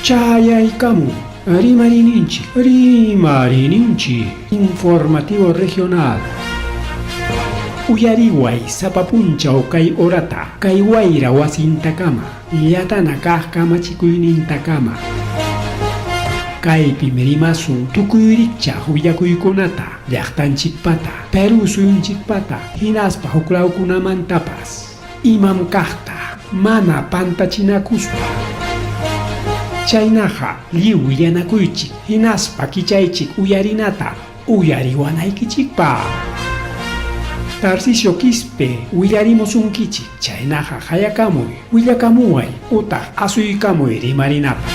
Chayaykamun Rimariyninchik, Rimariyninchik, Informativo Regional. Uyariway sapa punchaw kay horata, kay wayra wasintakama, llatana kaq kamachikuynintakama. Kaypim rimasun tukuy rikchaq willakuykunata, llaqtanchikpata, Perú suyunchikpata, hinaspa huklawkunamantapas. Imam kaqta mana pantachinakuspa. Chaynaqa lliw willanakuychik hinaspa kichaychik uyarinata uyariwanaykichikpaq. Tarcisio Quispe willarimusunkichik, chaynaqa qayakamuy, willakamuway utaq asuykamuy rimarinapaq.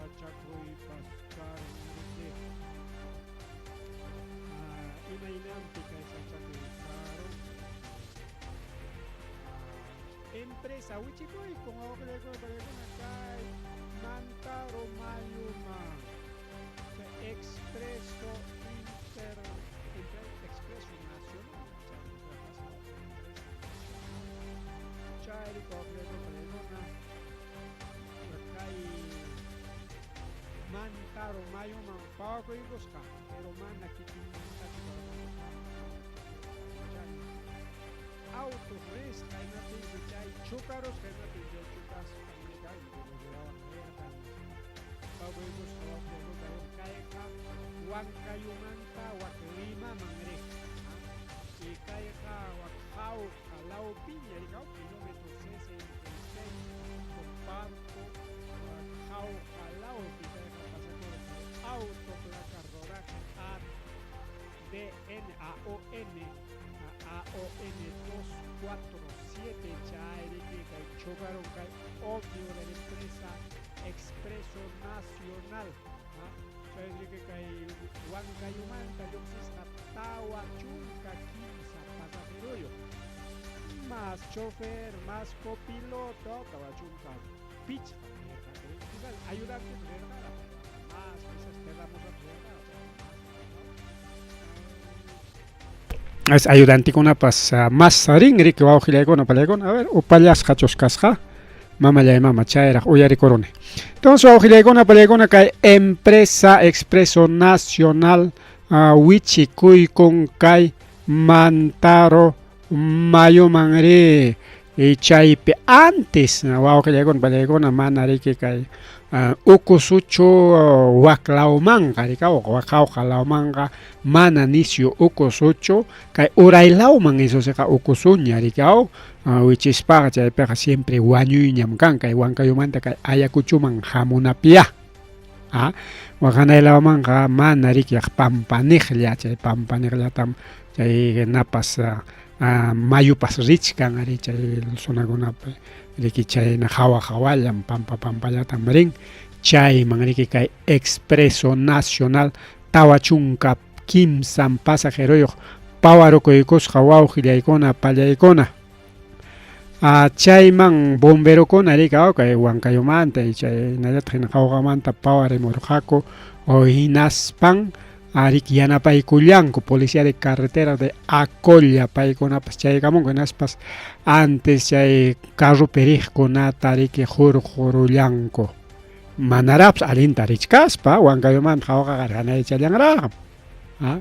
sasachakuypas karun riki. Imaynanpi kay sachakuy karun? Empresa wichikuykun wawqillaykuna pallaykuna kay Mantaro mayuman chay Expreso Inter Expreso Nacional Chayri wawqillaykuna pallaykuna kay Mantaro mayuman pawakuykusqa pero mana kikinmantachu Autos risqa imapinsi chay chukarusqa imapin chay chukasqa pawakuykusqa wawqillaykuna kayqa Huancayumanta wak Limaman riq y kayqa wak Jauja lawpiña rikaw kilómetro 66 Parco Jauja lawpi kayqa pasakurqa auto placa rodaje A D N A O N A O N 247 chayriki kay chocaron kay ómnibus de la empresa Expreso Nacional chayriki kay Huancayumanta lluqsisqa 43 pasajeroyuq más chofer más copiloto 45 nirqa quizás ayudante rirqara más quizás terramosapas rirqara Es ayudantikunapas más rin riki wawqillaykuna pallaykuna a ver upallasqachus kasqa mamallay mama chayraq uyarikuruni. Entonces wawqillaykuna pallaykuna kay empresa Expreso Nacional wichikuykun kay Mantaro mayuman ri y chaypi antes wawqillaykuna pallaykuna mana riki kay Ukusuchu waklawmanqa rikaw wak Jauja lawmanqa mana nisyu Ukusuchu kay uraylawman isusiqa Ukusuña rikaw wichispaqa chaypiqa siempre wañuyñam kan kay Huancayumanta kay Ayacuchuman hamunapiyá. Waqanaylawmanqa mana riki pampaniqlla chay pampaniqllatam chay napas mayupas richkan ari chay zonakunapi riki chayna hawa hawallam pampa pampallatam rin chayman riki kay Expreso Nacional 43 pasajeroyuq pawarukuykusqa wawqillaykuna pallaykuna. Chayman bomberokuna riki kay Huancayumanta y chaynallataq hina Jaugamanta pawarimurqaku hinaspan riki yanapaykullanku policía de carretera de Acolla paykunapas chaykamunku hinaspas antes chay carropi riqkunata riki hurqurullanku manaraqpas allinta richkaspa Huancayumanta Jaugaqa hanaychallanraqmi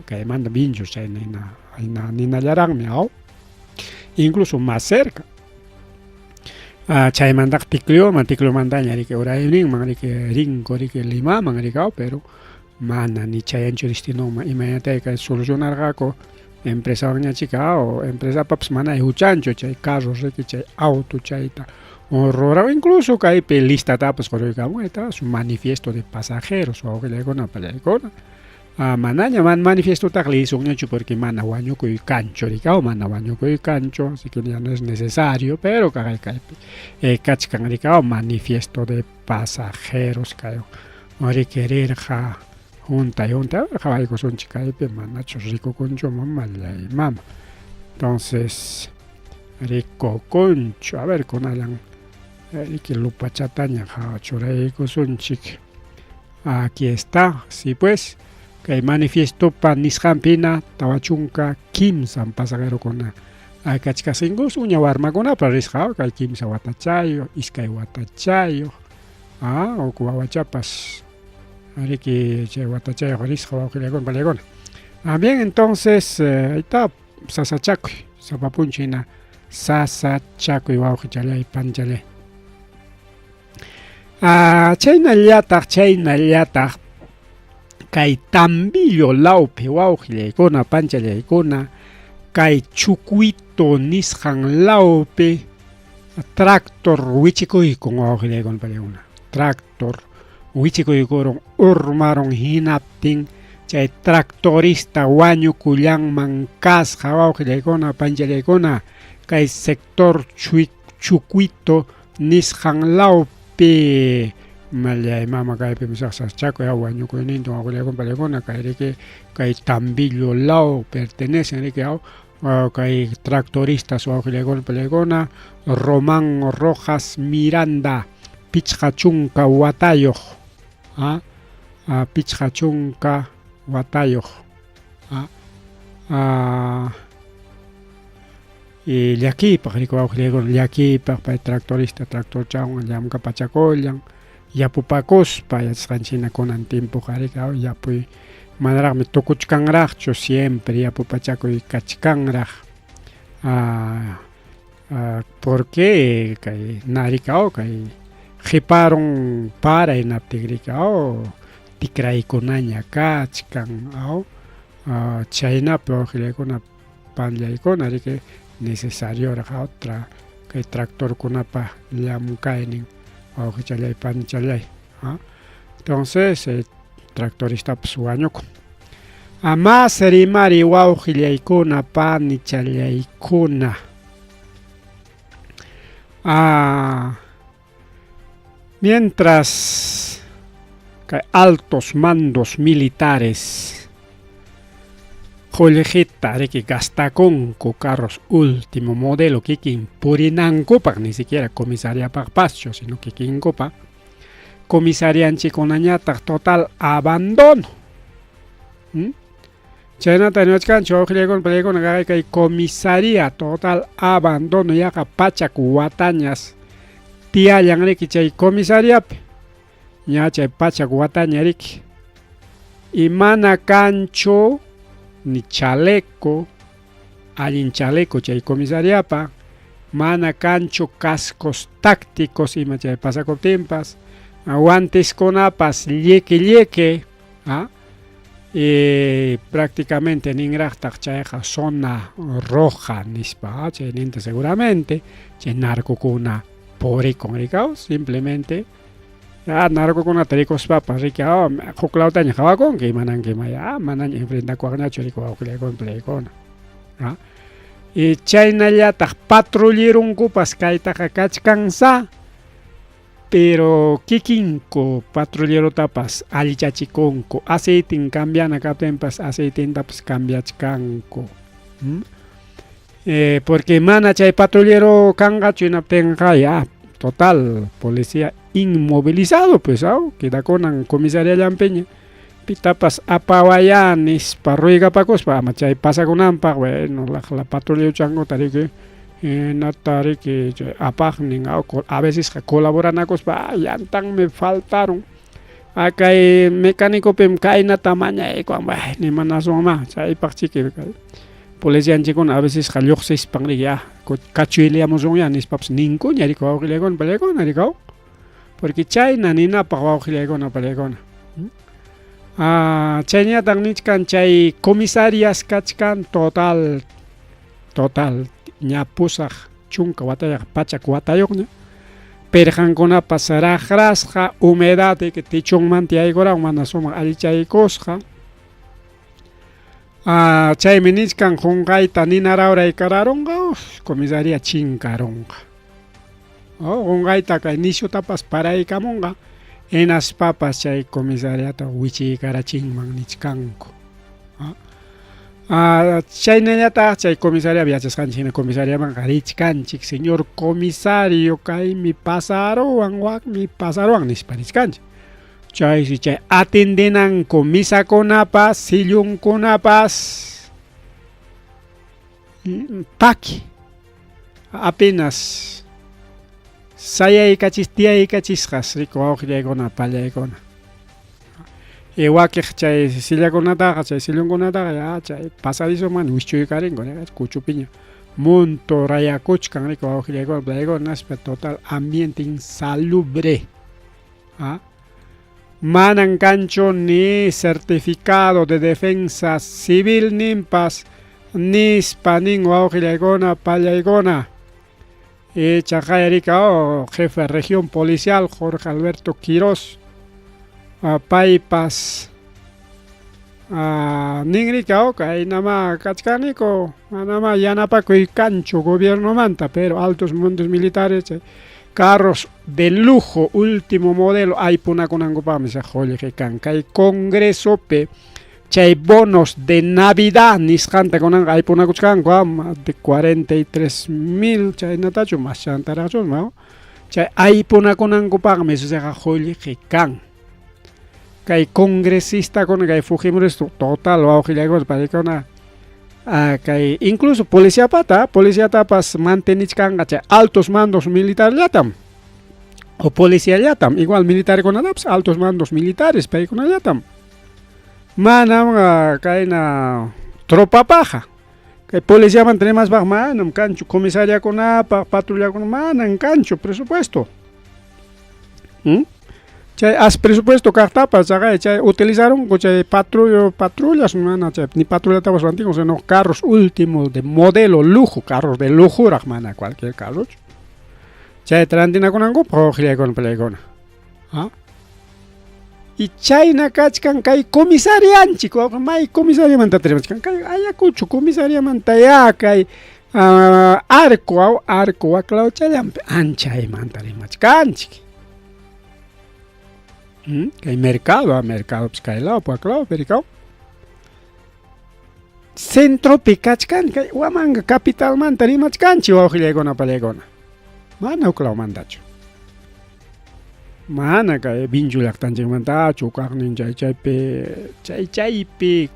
kaymanta Vinchos chay nina ninallaraqmi aw incluso más cerca. Chaymantaqa Ticlioman Ticliomantaña riki urayninman riki rinku riki Limaman rikaw pero mana ni chayanchu destinoman imaynatay kay solucionarqaku empresawanña chika o empresapapas mana huchanchu chay carro riki chay auto chayta ruraw incluso kaypi listatapas quruykamun está su manifiesto de pasajeros wawqillaykuna pallaykuna. Manaña manifiestotaqa liyisunñachu porque mana wañukuy kanchu rikaw mana wañukuy kanchu así que ya no es necesario pero kay kaypi kachkan rikaw manifiesto de pasajeros kay riki rirqa juntay juntay qhawaykusunchik kaypi manachu rikukunchu mamallay mama. Entonces rikukunchu a ver kunallan riki lupachataña churaykusunchik. Aquí está, sí pues kay manifiestopa nisqanpina 43 pasajerokuna kachkasinkus uña warmakunapa risqa kay 3 watachayuq 2 watachayuq huk wawachapas riki chay watachayuq risqa wawqillaykuna pallaykuna. Bien, entonces ahí está sasachakuy sapa p'unchay hina sasachakuy wawqichalay panchalay. Chaynallataq kay Tambillo lawpi wawqillaykuna panchallaykuna kay Chucuito nisqan lawpi tractor wichikuykun wawqillaykuna pallaykuna tractor wichikuykurun urmarun hinaptin chay tractorista wañukullanman kasqa wawqillaykuna panchallaykuna kay sector Chucuito nisqan lawpi Mallay mama kaypim saqsaschakuy wañukuynintin wawqillaykuna pallaykuna kay riki kay Tambillo law pertenecen riki aw kay tractoristas wawqillaykuna pallaykuna Román Rojas Miranda 50 watayuq 50 watayuq llakiypaq riki wawqillaykuna llakiypaq pay tractorista tractorchawan llamkapachakullan yapupakuspa yachasqanchik hina kunan tiempoqa riki yapuy manaraqmi tukuchkanraqchu siempre yapupachakuy kachkanraq porque kay narikaw kay qiparun para hinaptin riki tikraykunaña kachkan aw chaynapi wawqillaykuna panllaykuna riki necesarioraq kay tractorkunapa llamkaynin wawqichallay panichallay entonces tractoristapas wañukun. Más rimari wawqillaykuna panichallaykuna mientras kay altos mandos militares qullqita riki gastakunku carros último modelo kikin purinankupaq ni siquiera comisariapaqpaschu sino kikinkupaq comisarianchikkunañataq total abandono chaynata niwachkanchik wawqillaykuna pallaykuna kay comisaría total abandono yaqa 100 watañas tiyallan riki chay comisariapi ña chay 100 wataña riki y mana kanchu ni chaleco allin chaleco chay comisariapa mana kanchu cascos tácticos ima chay pasakuptinpas guanteskunapas lliqi lliqi y prácticamente ninraqtaq chayqa zona roja nispa chayninta seguramente chay narcokuna purikun rikaw simplemente narcokunata rikuspapas riki huk lawtaña qhawakunki imanankima manaña enfrentakuwaqñachu riki wawqillaykuna palaykuna y chaynallataq patrullerunkupas kaytaqa kachkansa pero kikinku patrullerotapas allichachikunku aceitin cambiana kaptinpas aceitintapas cambiachkanku porque mana chay patrullero kanqachu hinaptinqa ya total policía inmovilizado pues quedakunan comisariallanpiña pitapas apawaya nispa ruigapakuspa ama chay pasakunanpaq bueno laqla patrullerochankuta riki hinata riki chay apaqnin a vecesqa colaboranakuspa llantanmi faltarun kay mecanicopim kaynata mañaykuwan nimanasunma chaypaq chiki policianchikkuna a vecesqa lluqsispan riki kachuyliamusunya nispapas ninkuña riki wawqillaykuna pallaykuna riki porque chayna ninapaq wawqillaykuna pallaykuna chayñataq nichkan chay comisarias kachkan total ña 80 watayuq 100 watayuqña pirqankunapas raqrasqa humedad techonmanta yaykurawan mana sumaq allichaykusqa chaymi nichkan qunqayta nina rawray kararunqa comisaria chinkarunqa qunqayta kay nishutapas paraykamunqa hinaspapas chay comisariata wichiykarachinman nichkanku chaynallataq chay comisariapi yachasqanchik hina comisariamanqa richkanchik señor comisario kaymi pasaruwan wakmi pasaruwan nispa richkanchik chaysi chay atendenanku misakunapas sillunkunapas paki apenas sayaykachis tiyaykachisqas riki wawqillaykuna pallaykuna y wakiq chay sillakunataqa chay sillunkunataqa ya chay pasadizoman wischuykarinku kuchupiña monto rayakuchkan riki wawqillaykuna pallaykuna naspa total ambiente insalubre manan kanchu ni certificado de defensa civil ninpas nispa nin wawqillaykuna pallaykuna y chaqay riki jefe de región policial Jorge Alberto Quiroz paypas nin riki kaynama kachkaniku manama yanapakuy kanchu gobiernomanta pero altos mandos militares chay Carros de lujo, último modelo aypunakunankupaqmi chay qullqi kan. Kay congresopi chay bonos de Navidad nisqanta kunanqa aypunakuchkanku, de 43 mil chaynatachu mas chantaraqchu, no? Chay aypunakunankupaqmi chayqa qullqi kan. Kay congresistakuna kay Fujimorista total wawqillaykuna paykuna kay incluso policiapata policiatapas mantenichkanqa chay altos mandos militarllatam o policiallatam igual militarkunatapas altos mandos militares paykunallatam manam kayna tropapaqa kay policiamanta rimaspaq manam kanchu comisariakunapaq patrullakuna manam kanchu presupuesto. Chay as presupuesto kaqtapas chaqay chay utilizarunku chay patrulla patrullas mana chay ni patrullatapas rantikun sino carros último de modelo lujo carros de lujoraq mana cualquier carrochu chayta rantinakunankupaq wawqillaykuna palaykuna ¿Ah? Y chayna kachkan kay comisarianchik wawqi may comisariamanta rimachkan kay Ayacucho comisariamanta ya kay arco aw arco waklawchallanpi anchaymanta rimachkanchik. Kay mercado, mercadopas kay law waklaw perikaw. Centropi kachkan kay Huamanga capitalmanta rimachkanchik wawqillaykuna palaykuna. Mana huklawmantachu. Mana kay Vinchu llaqtanchikmantachu kaqnin chay chaypi chay chaypi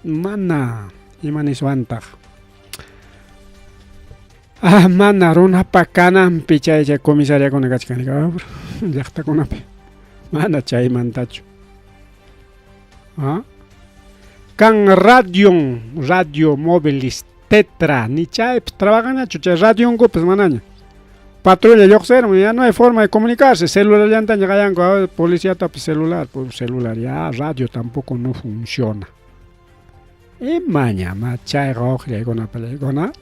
mana ima niswantaq. Mana runapa kananpi chay chay comisariakuna kachkan llaqtakunapi. Mana chaymantachu. Kan radion, radio móviles tetra, ni chaypi trabajanachu, chay radionkupas manaña. Patrulla lluqsirun, ya no hay forma de comunicarse, celularllantaña qayanku, policiatapas celular, pues celular ya, radio tampoco no funciona. Imaña chayqa wawqillaykuna palaykuna.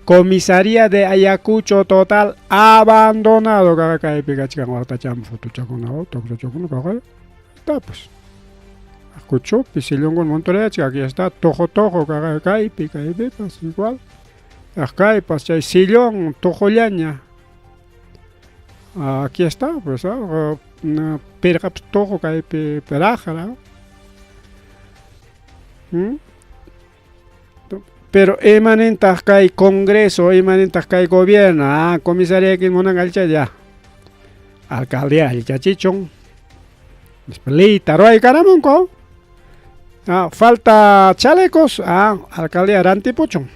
Comisaría de Ayacucho total abandonado kaqa kaypi kachkan waqtachan fotochakuna tokchachakuna kaqa tapas. Ayacuchopi sillunguna montoreachka aquí está tojo tojo kaqa kaypi kaypipas igual. Kaypas chay sillón tojollaña. Aquí está pues pirqapas tojo kaypi raqra. Pero imanintaq kay congreso, imanintaq kay gobierno, comisaría que munan allichay ya. Alcaldía allichachichun. Leyta ruwaykaramunku. Falta chalecos, alcaldía rantipuchun.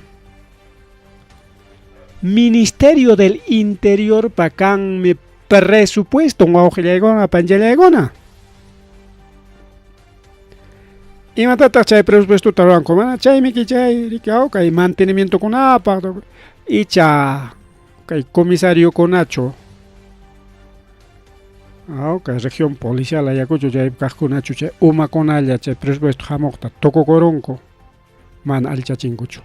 Ministerio del Interior pa kanmi presupuesto wawqillaykuna panchallaykuna. Imatataq chay presupuestota ruwanku mana chaymi chay riki kay mantenimientokunapaq icha kay comisariokunachu kay región policial Ayacucho chay kaqkunachu chay umakunalla chay presupuesto hamuqta tukukurunku mana allichachinkuchu.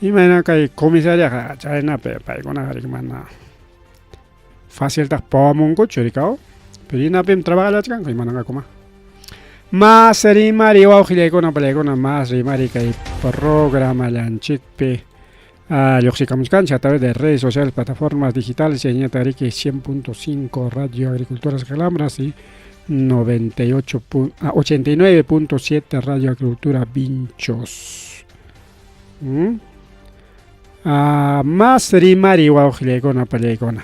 Imayna kay comisariaqa chaynapi paykunaqa riki mana faciltaq pawamunkuchu rikaw pero hinapim trabajallachkanku imananqakuma. Mas rimari wawqillaykuna palaykuna mas rimari kay programallanchikpi lluqsikamuchkanchik a través de redes sociales, plataformas digitales, chaynata riki 100.5 Radio Agricultura Calambras y 89.7 Radio Agricultura Vinchos. Mas rimari wawqillaykuna palaykuna.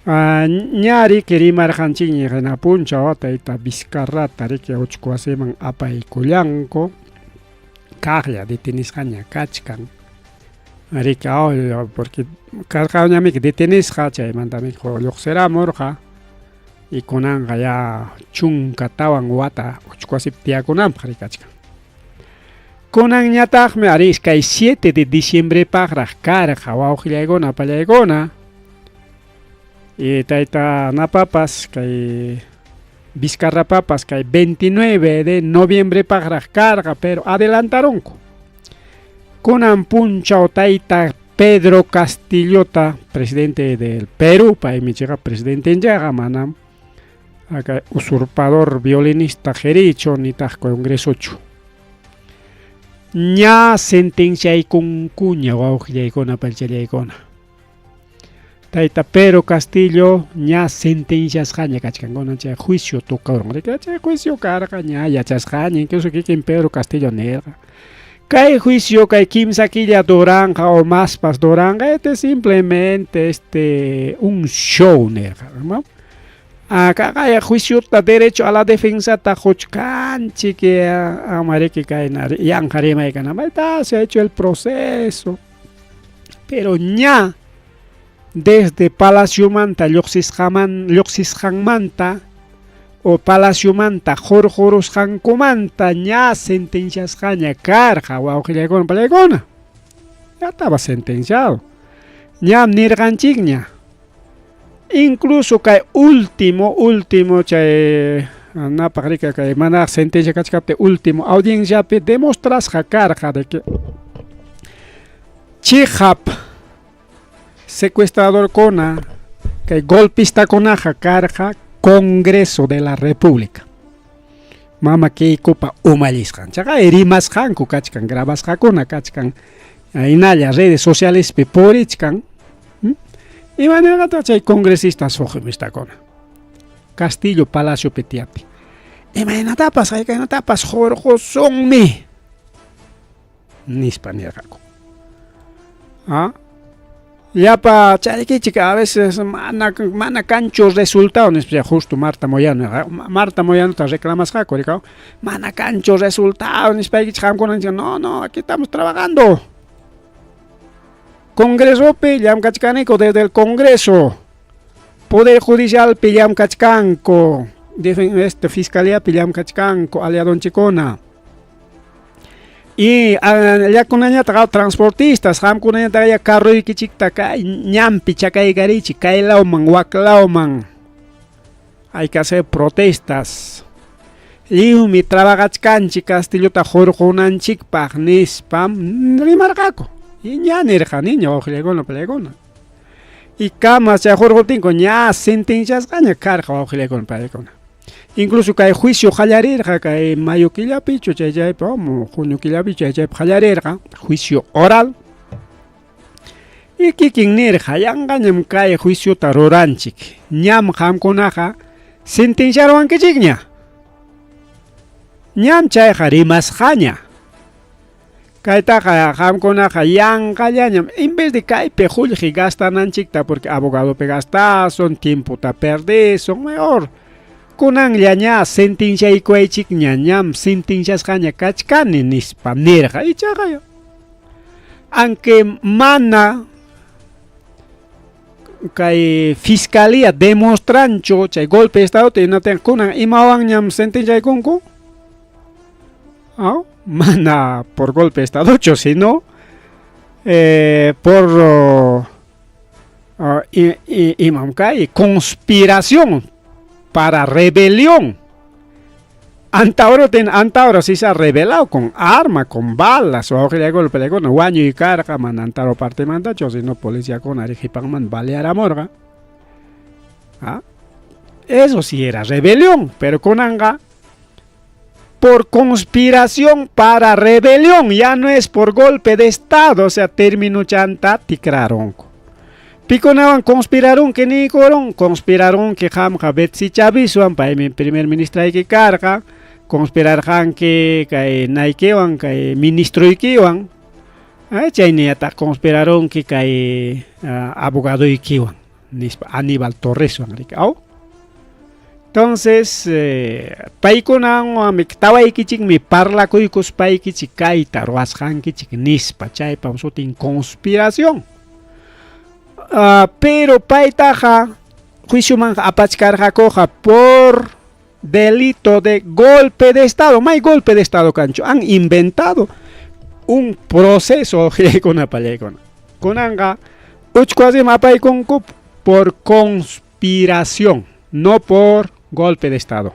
Ñari rimarqanchikña hina punchaw tayta Vizcarrata riki uchku wasiman apaykullanku kaqlla detenisqaña kachkan. Riki porque karqañamiki detenisqa chaymantami lluqsiramurqa y kunanqa ya 14 wata uchku wasipi tiyakunanpaq rikachkan. Kunanñataqmi ari kay 7 de diciembrepaqraq karqa wawqillaykuna pallaykuna. Y tayta napapas kay Vizcarrapapas kay 29 de noviembrepaqraq karqa pero adelantarunku. Kunan punchaw tayta Pedro Castillota, presidente del Perú, paymi chayqa presidentenchaqa manam acá usurpador violinista jericho nitaq congresochu. Ña sentenciaykunkuña wawqillaykuna paychallaykuna. Tayta Pedro Castillo ña sentenciasqaña kachkankuna chay juicio tukurun. Chay juicio karqa ña yachasqaña, incluso kikin Pedro Castillo nirqa. Kay juicio kay kimsa killa duranqa o maspas duranqa, este simplemente este un show nirqa, ¿no? Kaqaya juiciota derecho a la defensata quchkanchik amariki kayna yanqa rimay kanamanta se ha hecho el proceso. Pero ña desde palaciomanta lluqsisqaman lluqsisqanmanta o palaciomanta hurqurusqankumanta ña sentenciasqaña karqa wawqillaykuna pallaykuna. Ya estaba sentenciado. Ñam nirqanchikña. Incluso kay último, último chay napaq rika kay manaraq sentencia kachkaptin último audienciapi demostrasqa karqa de que chiqap secuestradorkuna kay golpistakunaqa karqa Congreso de la República. Mama Keikopa umallisqan. Chaqa rimasqanku kachkan, grabasqakuna kachkan. Hinalla redes socialespi purichkan. Imanirqataq chay congresistas fujimoristakuna? Castillo Palaciopi tiyaptin. Imaynatapas, haykaynatapas hurqusunmi nispa nirqaku. ¿Ah? Llapa chaykichik a veces mana mana kanchu resultado nispa justo Marta Moyano Marta Moyanota reclamasqaku rikaw mana kanchu resultado nispaykichik qamkuna no no aquí estamos trabajando Congresopi llamkachkaniku desde el Congreso Poder Judicialpi llamkachkanku este Fiscaliapi llamkachkanku aliadonchikuna Y llakunañataq transportistas qamkunañataq ya carroykichikta kay ñanpi chakaykarichik kay lawman wak lawman hay que hacer protestas lliwmi trabajachkanchik Castillota hurqunanchikpaq nispam rimarqaku y ña nirqaniña wawqillaykuna pallaykuna y kamas chay hurquptinku ña sentenciasqaña karqa wawqillaykuna pallaykuna Incluso kay juicio qallarirqa kay mayo killapichu chay chaypi junio killapichu chay chaypi qallarirqa juicio oral. Y kikin nirqa yanqañam kay juiciota ruranchik ñam qamkunaqa sentenciaruwankichikña. Ñam chayqa rimasqaña. Kaytaqa qamkunaqa yanqallañam en vez de kaypi qullqi gastananchikta porque abogadopi gastasun, tiempota perdesun, mejor kunanlla ña sentenciaykuwaychikña, ñam sentenciasqaña kachkani nispa nirqa. Ichaqa aunque mana kay fiscalía demostranchu chay golpe de estado kunan imawanñam sentenciaykunku? ¿Ah? Mana por golpe de estadochu, sino por imam kay conspiración para rebelión. Antauro ten Antauro sí se ha rebelado con arma, con balas, golpe wañuy karqa mana Antauro partemantachu, sino policiakuna qipanman balearamurqa. ¿Ah? Eso sí era rebelión, pero kunanqa por conspiración para rebelión, ya no es por golpe de estado, o sea, término chanta tikrarunku. Pikunawan conspirarunki niykurun, conspirarunki qamqa Betsy Chaviswan, paymi primer ministrayki karqa, conspirarqanki kay naykiwan, kay ministroykiwan, chaynillataq conspirarunki kay abogadoykiwan, nispa Aníbal Torreswan riki, aw? Entonces, paykunawanmi tawaykichikmi parlakuykuspaykichik kayta ruwasqankichik nispa, chaypam sutin conspiración. Pero paytaqa juiciomanqa apachkarqakuqa por delito de golpe de estado. May golpe de estado kanchu, han inventado un proceso pallaykuna. Kunanqa uchku wasiman apaykunku por conspiración, no por golpe de estado.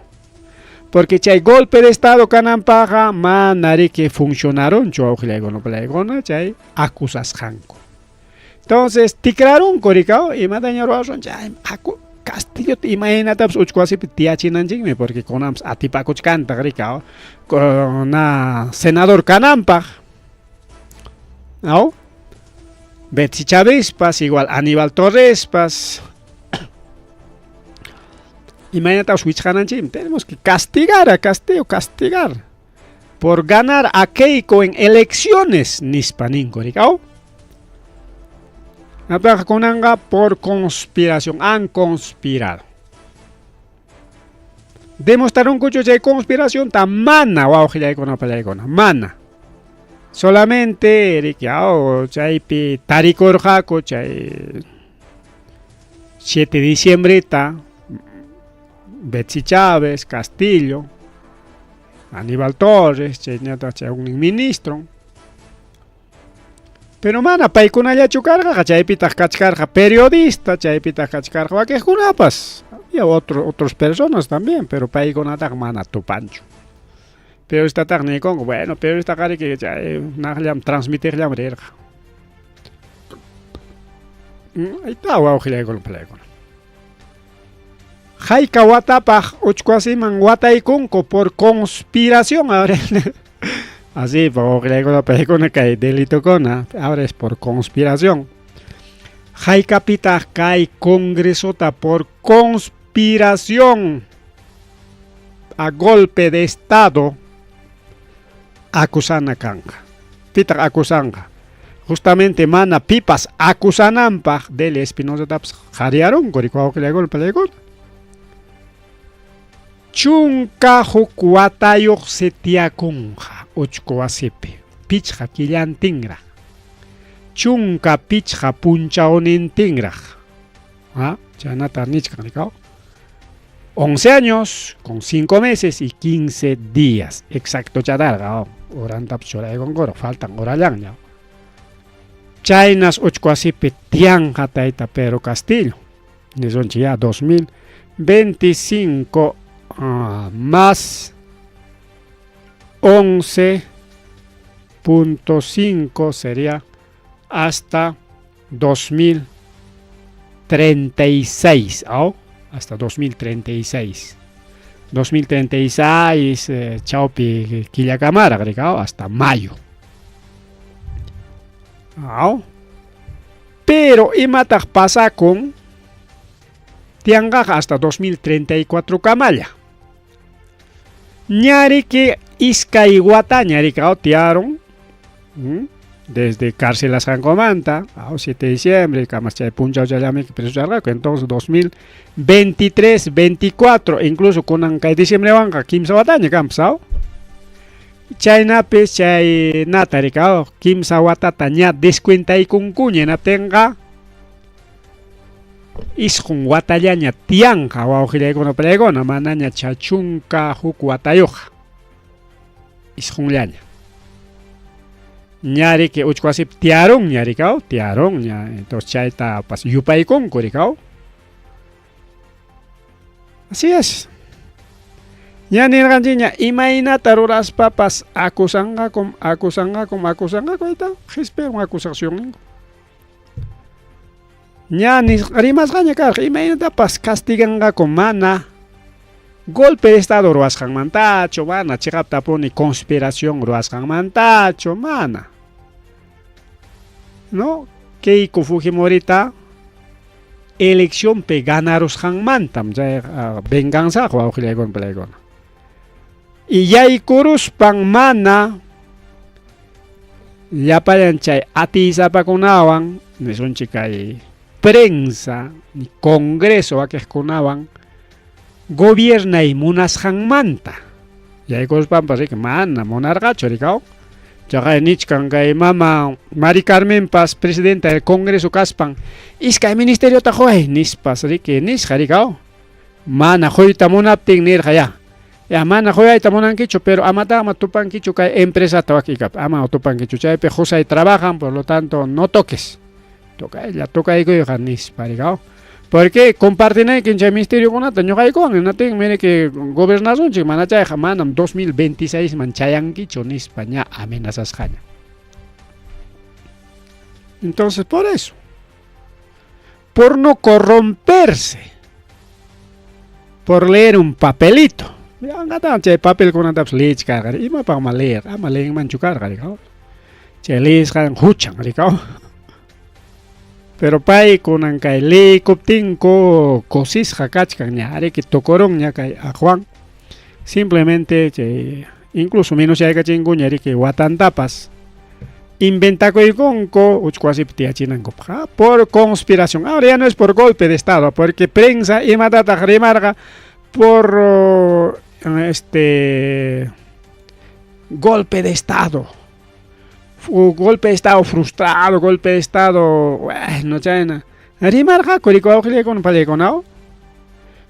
Porque chay golpe de estado kananpaqqa mana riki funcionarunchu wawqillaykuna pallaykuna chay acusasqanku. Entonces tikrarunku rikaw imataña ruwasun chay Castillota imaynatapas uchku wasipi tiyachinanchikmi porque kunanpas atipakuchkantaq rikaw na senador kananpaq. ¿No? Betsy Chávezpas, igual Aníbal Torrespas. Imaynatapas wichqananchikmi. Tenemos que castigar a Castillo, castigar. Por ganar a Keiko en elecciones, nispa ninku, rikaw. Apaqa kunanqa por conspiración, han conspirado. Demostrarunkuchu chay conspiracionta mana wawqillaykuna pallaykuna, mana. Solamente riki aw chaypi tarikurqaku chay 7 de diciembreta Betsy Chávez, Castillo, Aníbal Torres, chaynataq chay huknin ministro. Pero mana paykunallachu karqaqa, chaypitaq kachkarqa periodista, chaypitaq kachkarqa wakiqkunapas. Había otras personas también, pero paykunataqa mana tupanchu. Periodistataq niykunku, bueno, periodistaqa riki chay naqllam transmitiqllam rirqa. Ahí está wawqillaykuna palaykuna. Hayka watapaq uchkuwasiman wataykunku por conspiración ahora. Así, wawqillaykuna paykuna kay delitokuna, ahora es por conspiración. Haykapitaq kay congresota por conspiración a golpe de estado acusana kanqa. Pitaq acusanqa? Justamente mana pipas acusananpaq Delia Espinosa-tapas qhariyarunku riki wawqillaykuna palaykuna. 11 watayuqsi tiyakunqa uchku wasipi, 5 killantinraq, 15 punchawnintinraq. Ah, chaynata nichkan rikaw. 11 años con 5 meses y 15 días. Exacto chatarqa, horantapas churaykunkura, faltan horallanña. Chaynas uchku wasipi tiyanqa tayta Pedro Castillo. Nisunchik ya 2025 más 11.5 sería hasta 2036, ¿oh? Hasta 2036. 2036 chawpi killakamaraq rikaw hasta mayo. ¿Oh? Pero imataq pasakun tiyanqaqa hasta 2034 kamalla. Ñariki iskay wataña rikaw tiyarun desde carcelasqankumanta, 7 de diciembre, kamas chay punchaw challamiki preso charqaku, entonces 2023, 24, incluso kunan kay diciembrewanqa 3 wataña kanpas, aw. Chaynapis chay nata rikaw 3 watata ña descuentaykunkuña hinaptinqa 9 watallaña tiyanqa wawqillaykuna palaykuna, manaña cha 11 watayuqqa, 9llaña. Ña riki uchku wasipi tiyarunña rikaw, tiyarunña, entonces chaytapas yupaykunku rikaw. Así es. Ña nirqanchikña imaynata ruraspapas acusanqakum, acusanqakum, acusanqakum, ahí está, qispirun acusacionninku. Ña rimasqaña karqa imaynatapas castiganqaku mana golpe de estado ruwasqanmantachu, mana chiqaptapuni conspiración ruwasqanmantachu, mana. No, Keiko Fujimorita eleccionpi ganarusqanmantam chay venganzaqa wawqillaykuna palaykuna. Y yaykuruspan mana llapallan chay atiysapakunawan, nisunchik kay prensa, ni congreso wakiqkunawan gobiernay munasqanmanta. Yaykuruspanpas riki mana munarqachu rikaw. Chaqay nichkan kay mama Mari Carmenpas presidenta del congreso kaspan iskay ministeriota quway nispas riki nisqa rikaw. Mana quyta munaptin nirqa ya. Ya mana quyayta munankichu pero amataqma tupankichu kay empresata wakikap ama tupankichu chaypi qusay trabajan por lo tanto no toques. Tocaylla tocaykuyqa nispa rikaw. Porque compartinaykin chay ministeriokunata ñuqaykuwan hinaptin miriki gobernasunchik mana chayqa manam 2026 man chayankichu nispa ña amenazasqaña. Entonces por eso, por no corromperse, por leer un papelito. Anqatan chay papelkunatapas leechkarqa, imapaqma leer, ama leenmanchu karqa rikaw. Chay liyisqan huchan rikaw. Pero pay kunan kay liykuptinku kusisqa kachkan ña riki tukurunña kay aqwan. Simplemente chay incluso minusyakachinkuña riki watantapas inventakuykunku uchku wasipi tiyachinankupaq ah, por conspiración. Ahora ya no es por golpe de estado, porque prensa imatataq rimarqa por este golpe de estado. Golpe de estado frustrado, golpe de estado, bueno, chayna. Rimarqaku riki wawqillaykuna pallaykunaw.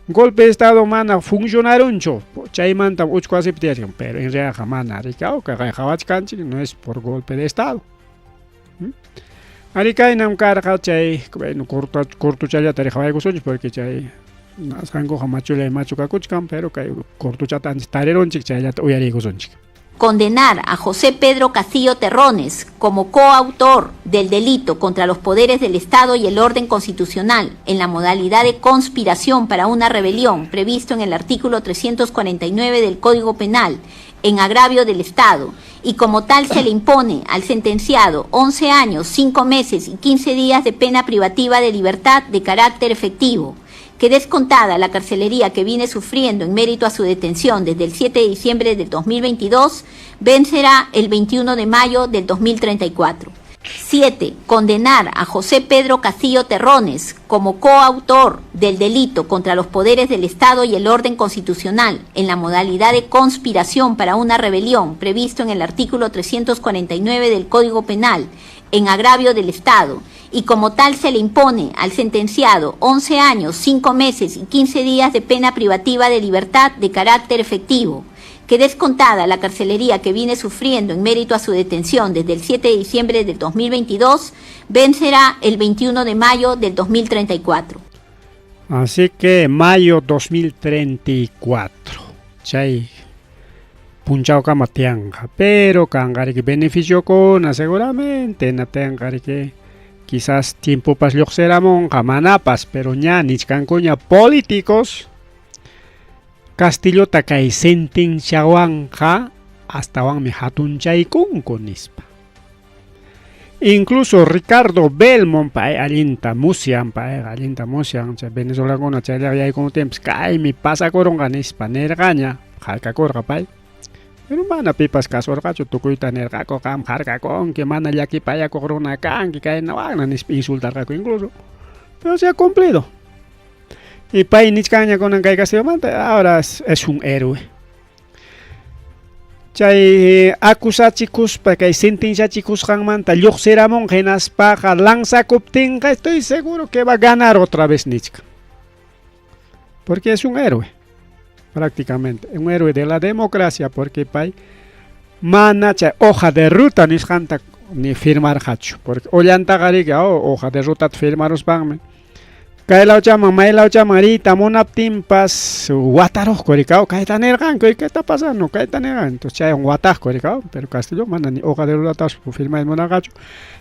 Golpe de estado mana funcionarunchu, chaymantam uchku wasipi tiyachkan, pero en realidad mana riki kay qhawachkanchik no es por golpe de estado. Ari kaynam karqa chay, bueno, cortuchallata riqhawaykusunchik porque chay nasqankuqa machullay machu kakuchkan, pero kay cortuchata antes tarirunchik chayllata uyariykusunchik. Condenar a José Pedro Castillo Terrones como coautor del delito contra los poderes del Estado y el orden constitucional en la modalidad de conspiración para una rebelión previsto en el artículo 349 del Código Penal en agravio del Estado, y como tal se le impone al sentenciado 11 años, 5 meses y 15 días de pena privativa de libertad de carácter efectivo, que descontada la carcelería que viene sufriendo en mérito a su detención desde el 7 de diciembre del 2022, vencerá el 21 de mayo del 2034. 7. Condenar a José Pedro Castillo Terrones como coautor del delito contra los poderes del Estado y el orden constitucional en la modalidad de conspiración para una rebelión previsto en el artículo 349 del Código Penal en agravio del Estado, y como tal se le impone al sentenciado 11 años, 5 meses y 15 días de pena privativa de libertad de carácter efectivo, que descontada la carcelería que viene sufriendo en mérito a su detención desde el 7 de diciembre del 2022, vencerá el 21 de mayo del 2034. Así que mayo 2034. Chay punchawkama tiyanqa, pero kanqa riki beneficiokuna seguramente na tiyanqa riki quizás tiempopas lluqsiramunqa manapas, pero ña nichkankuña políticos Castillota kay sentenciawanqa astawanmi hatunchaykunku nispa. Incluso Ricardo Belmont pay allinta musyan, payqa allinta musyan chay venezolakuna chayllaqa yaykunuptinpas kaymi pasakurunqa nispa nirqaña, harkakurqa pay. Pero mana pipas kasurqachu, tukuyta nirqaku qam harkakunki, mana llakipayakuq runa kanki, kayna wakna nispa insultarqaku incluso. Pero se ha cumplido. Y pay nichkanña kunan kay Castillomanta, ahora es un héroe. Chay acusachikuspa kay sentenciachikusqanmanta lluqsiramunqa hinaspaqa lanzakuptinqa estoy seguro que va a ganar otra vez nichkan. Porque es un héroe, prácticamente, un héroe de la democracia, porque pay mana chay hoja de ruta nisqanta ni firmarqachu, porque ollantaqa riki hoja de rutata firmaruspanmi kay lawchaman may lawchaman riyta munaptinpas wataruqku rikaw, kayta nirqanku, ¿y qué está pasando? Kayta nirqanku, entonces chaywan wataqku rikaw, pero Castillo mana ni hoja de rutatas firmayta munarqachu.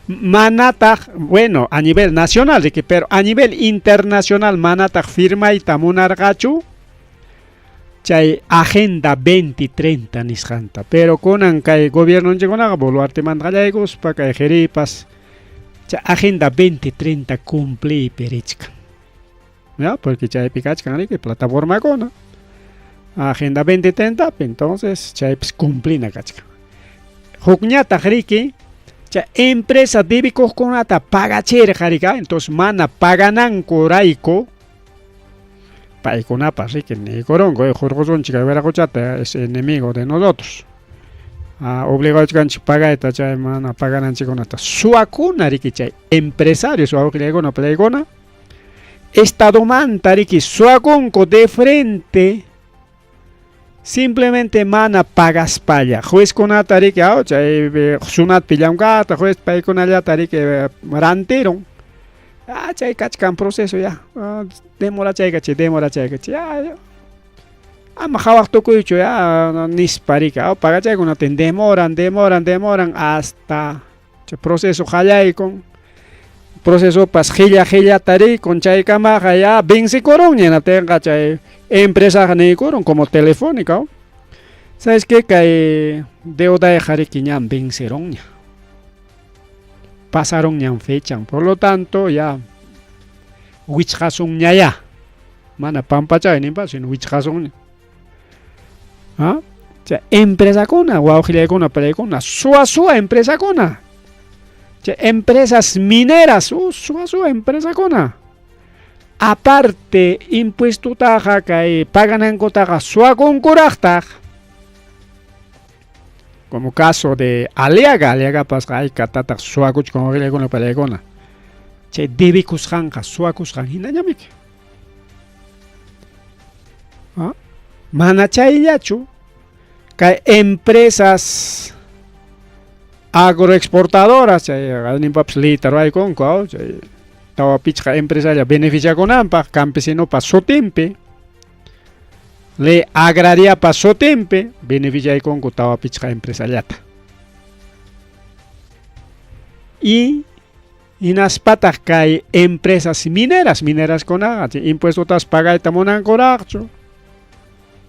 Manataq, bueno, a nivel nacional riki, pero a nivel internacional manataq firmayta munarqachu chay Agenda 2030 nisqanta. Pero kunan kay gobiernonchikkunaqa Boluartemanta qallaykuspa kay Jeripas chay Agenda 2030 cumpliypi richkan. ¿Ya? Porque chaypi kachkan riki plataformakuna. Agenda 2030 entonces chaypis cumplina kachkan. Hukñataq riki chay empresa debikuqkunata pagachirqa riki, entonces mana paganankurayku paykunapas riki niykurunku, hurqusunchik kay wiraqochata, es enemigo de nosotros. Obligawachkanchik pagayta chay mana pagananchikkunata. Suwakuna riki chay empresarios wawqillaykuna pallaykuna estadomanta riki suwakunku de frente simplemente mana pagaspalla. Juezkunata riki chay SUNATpi llamk'aqta juez paykunallata riki rantirun. Chay kachkan proceso ya. Demorachaykachi, demorachaykachi. Ya, ama qhawaq tukuychu ya nispa riki pagachaykunatin demoran, demoran, demoran hasta chay proceso qallaykun. Procesopas qhilla qhillata rikun chaykamaqa ya vencikurunña hinaptinqa chay empresaqa niykurun como Telefónica. ¿Sabes qué? Kay deudayqa riki ñan vencerunña. Pasarunñam fechan. Por lo tanto, ya wichqasunñayá. Mana pampachay ninpas, sino wichqasunña. ¿Ah? Chay empresakuna, wawqillaykuna, pallaykuna, suwa suwa empresakuna. Chay empresas mineras, suwa suwa empresakuna. Aparte, impuestotaqa kay paganankutaqa suwakunkuraqtaq. Como caso de Aliaga, Aliagapas aykatataq suwakuchkan wawqillaykuna, pallaykuna. Chay debikusqanqa suwakusqan hinañamiki. ¿Ah? Mana chayllachu, kay empresas agroexportadoras, chay ninpapas leyta ruwaykunku, chay tawa pichqa empresalla beneficiakunanpaq campesinopa sutinpi, ley agrariapa sutinpi beneficiaykunku tawa pichqa empresallata. Y hinaspataq kay empresas mineras, mineraskunaqa chay impuestotas pagayta munankuraqchu.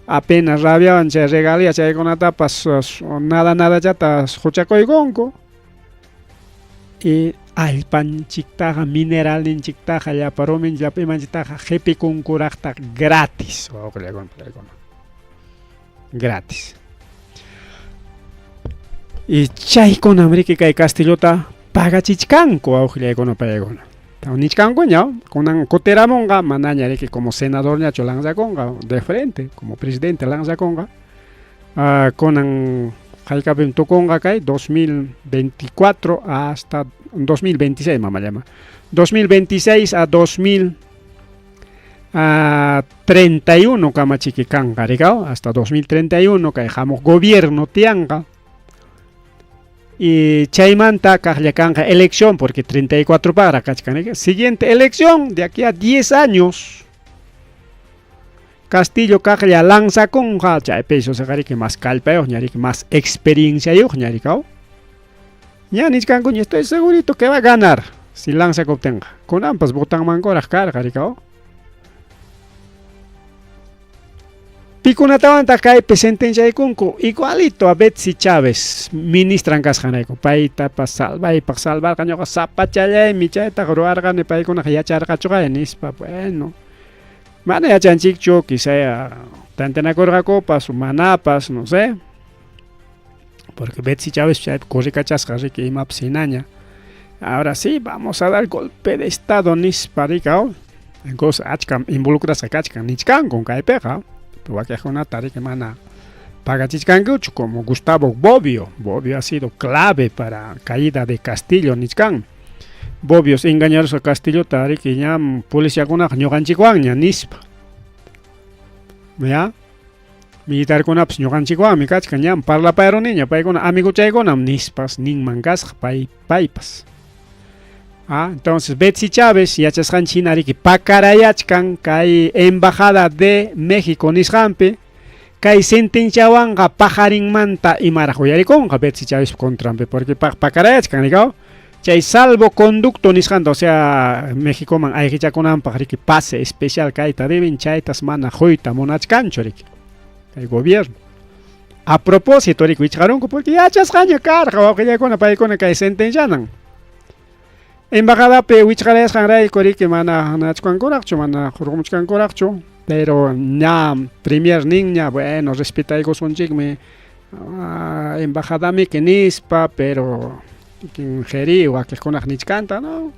Apenas rabiawan chay regalía chaykunatapas nada nadachata huchakuykunku. Y allpanchiktaqa, mineralninchiktaqa, llapa ruminchik, llapa imanchiktaqa qipikunkuraqtaq gratis. Gratis. Y chaykunam riki kay Castillota pagachichkanku wawqillaykuna paykuna. Nichkankuña, kunan kutiramunqa manaña riki como senadorñachu lanzakunqa de frente, como presidente lanzakunqa. Kunan haykapim tukunqa kay 2024 hasta 2026 mamallama. 2026 a 2031 kamachiki kanqa rikaw, hasta 2031 kay hamuq gobierno tiyanqa. Y chaymanta kaqlla kanqa elección porque 34 para kachkan. Siguiente elección de aquí a 10 años. Castillo kaqlla lanzakunqa chaypi riki más kallpayuq ña riki más experienciayuq ña rikaw. Ña nichkankuña estoy segurito que va a ganar si lanzakuptinqa. Kunanpas votanmankuraq karqa rikaw. Pikunatawantaq kaypi sentenciaykunku igualito a Betsy Chávez, ministran kasqanrayku. Paytapas salvaypaq salvarqa ñuqa sapachallaymi chaytaqa ruwarqani paykunaqa yacharqachuqaya nispa. Bueno, mana yachanchikchu, quizá tanteanakurqakupas manapas, no sé. Porque Betsy Chávez chaypi corrikachasqa riki imapas hinaña. Ahora sí, vamos a dar golpe de estado nispa rikaw. Entonces achkam involucrasqa kachkan nichkankun kaypiqa. Wakiqkunata riki mana pagachichkankuchu como Gustavo Bobbio. Bobbio ha sido clave para caída de Castillo nichkan. Bobbio engañarusqa Castillota riki ñam policiakunaqa ñuqanchikwanña nispa. ¿Ya? Militarkunapas ñuqanchikwanmi kachkan ñam parlapayaruniña paykuna amiguchaykunam nispas ninman kasqa pay paypas. Ah, entonces Betsy Chávez yachasqanchik hina riki pakarayachkan kay embajada de México nisqanpi kay sentenciawanqa pajarinmanta imaraq uyarikunqa Betsy Chávez contranpi porque pakarayachkan rikaw chay salvoconducto nisqanta, o sea, Mexicoman ayqichakunanpaq riki pase especial kayta deben chaytas mana quyta munachkanchu riki kay gobierno. A propósito riki wichqarunku porque yachasqaña karqa wawqillaykuna paykuna kay sentencianan. Embajadapi wichqarayasqanrayku riki mana nachkankuraqchu, mana hurqumuchkankuraqchu, pero ña premier ninña, bueno, respetaykusunchikmi embajadamiki nispa, pero jeri wakiqkunaq nichkanta, no.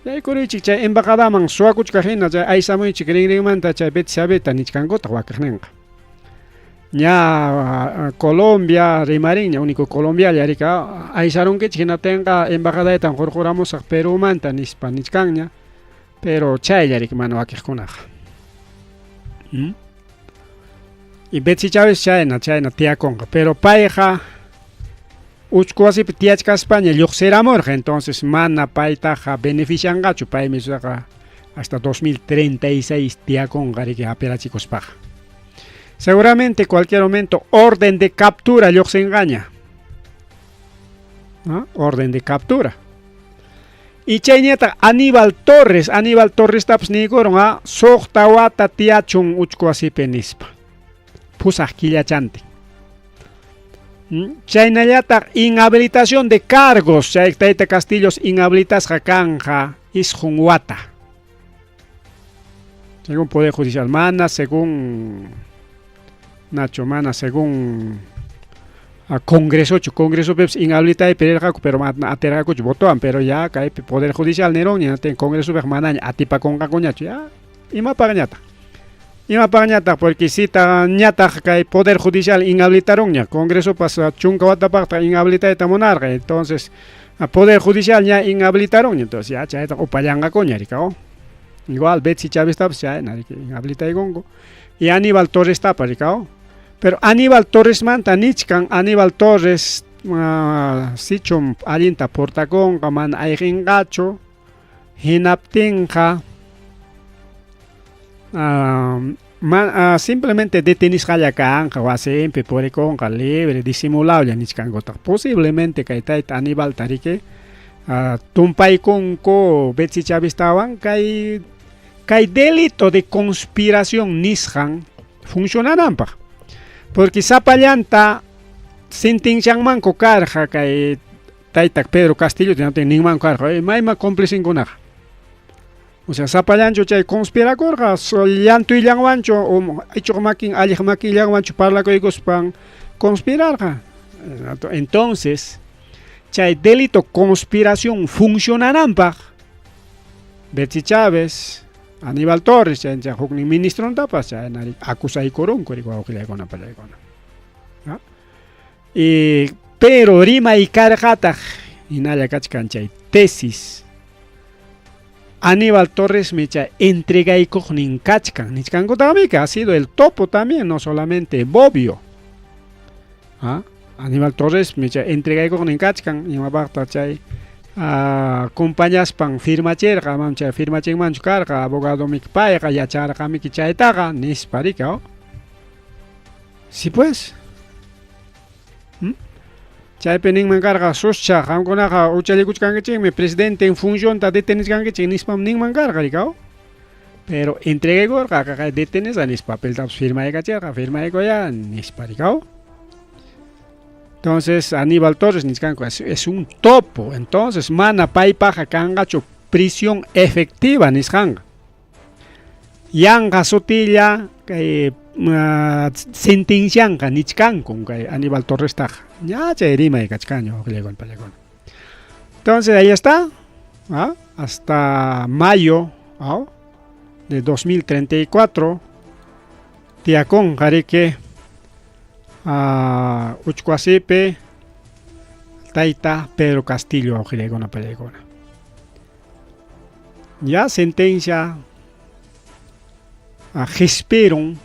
Yaykuruychik chay embajadaman suwakuchkaq hina chay aysamuychik rinrinmanta chay Betsy Chaveta nichkankutaq wakiqninqa. Ña Colombia rimarinña, único Colombialla riki aysarunkichik hinaptinqa embajadaytan hurquramusaq Perumanta nispa nichkanña, pero chaylla riki mana wakiqkunaqa. Y Betsy Chávez chayna chayna tiyakunqa, pero payqa uchku wasipi tiyachkaspaña lluqsiramurqa, entonces mana paytaqa beneficianqachu, paymi hasta 2036 tiyakunqa riki hapirachikuspaqa. Seguramente cualquier momento orden de captura lluqsinqaña. ¿No? Orden de captura. Y chayñataq Aníbal Torres, Aníbal Torrestapas niykurun suqta wata tiyachun uchku wasipi nispa. Pusaq killachantin. Chaynallataq inhabilitación de cargos, chay tayta Castillos inhabilitasqa kanqa isqun wata. Según Poder Judicial, mana según Nacho, mana según a Congresochu, Congresopipis inhabilitaypi rirqaku, pero mana atirqakuchu votowan, pero ya kaypi Poder Judicial nirunña, Congresopiqa manaña atipakunqakuñachu, ya imapaqñataq. Imapaqñataq, porque sita ñataq kay Poder Judicial inhabilitarunña, Congresopas chunka watapaqtaq inhabilitayta munarqa, entonces Poder Judicial ña inhabilitarunña, entonces ya chaytaq upallanqakuña rikaw. Igual Betsy Chaveztapas chayna riki inhabilitaykunku. Y Aníbal Torrestapas rikaw. Pero Aníbal Torresmanta nichkan, Aníbal Torres sichum allinta portakunqa, mana ayqinqachu, hinaptinqa simplemente detenisqalla kanqa, wasinpi purikunqa libre, disimulawlla nichkankutaq. Posiblemente kay tayta Aníbalta riki tumpaykunku Betsy Chaveztawan kay kay delito de conspiración nisqan funcionananpaq. Porque sapallanta sentencianmanku karqa kay tayta Pedro Castillo ninmanku karqa, mayma cómplicenkunaqa. O sea, sapallanchu chay conspirakurqa, llantuyllawanchu o ichuq makin alliq makinllawanchu parlakuykuspan conspirarqa. Entonces, chay delito conspiración funcionananpaq Betsy Chávez, Aníbal Torres, chay huknin ministrontapas chay acusaykurunku wawqillaykuna pallaykuna. Y pero rimay karqataq hinalla kachkan chay tesis. Aníbal Torres chay entregaykuqnin kachkan nichkankutaqmi que ha sido el topo también, no solamente Bobbio. ¿Ah? Aníbal Torres chay entregaykuqnin kachkan imapaqta chay compañaspan firmachirqa, mam chay firmachinmanchu karqa, abogado payqa yacharqamiki chaytaqa nispa rika. Sí pues. Chaypi ninman karqa suscha qamkunaqa uchallikuchkankichikmi presidente en funcionta deteniskankichik nispam ninman karqa rikaw. Pero entregaykurqa qaqay detenisqa nispa papeltapas firmaykachirqa, firmaykuya nispa rikaw. Entonces Aníbal Torres nichkanku es un topo, entonces mana paypaqa kanqachu prisión efectiva nisqanqa. Yanqa sutilla kay sentencianqa nichkanku kay Aníbal Torrestaqa. Ya chay rimay kachkanña wawqillaykuna pallaykuna. Entonces ahí está, ¿ah? Hasta mayo, ¿ah? De 2034 tiyakunqa riki Uchkuasipi tayta Pedro Castillo wawqillaykuna pallaykuna. Ya sentencia qispirun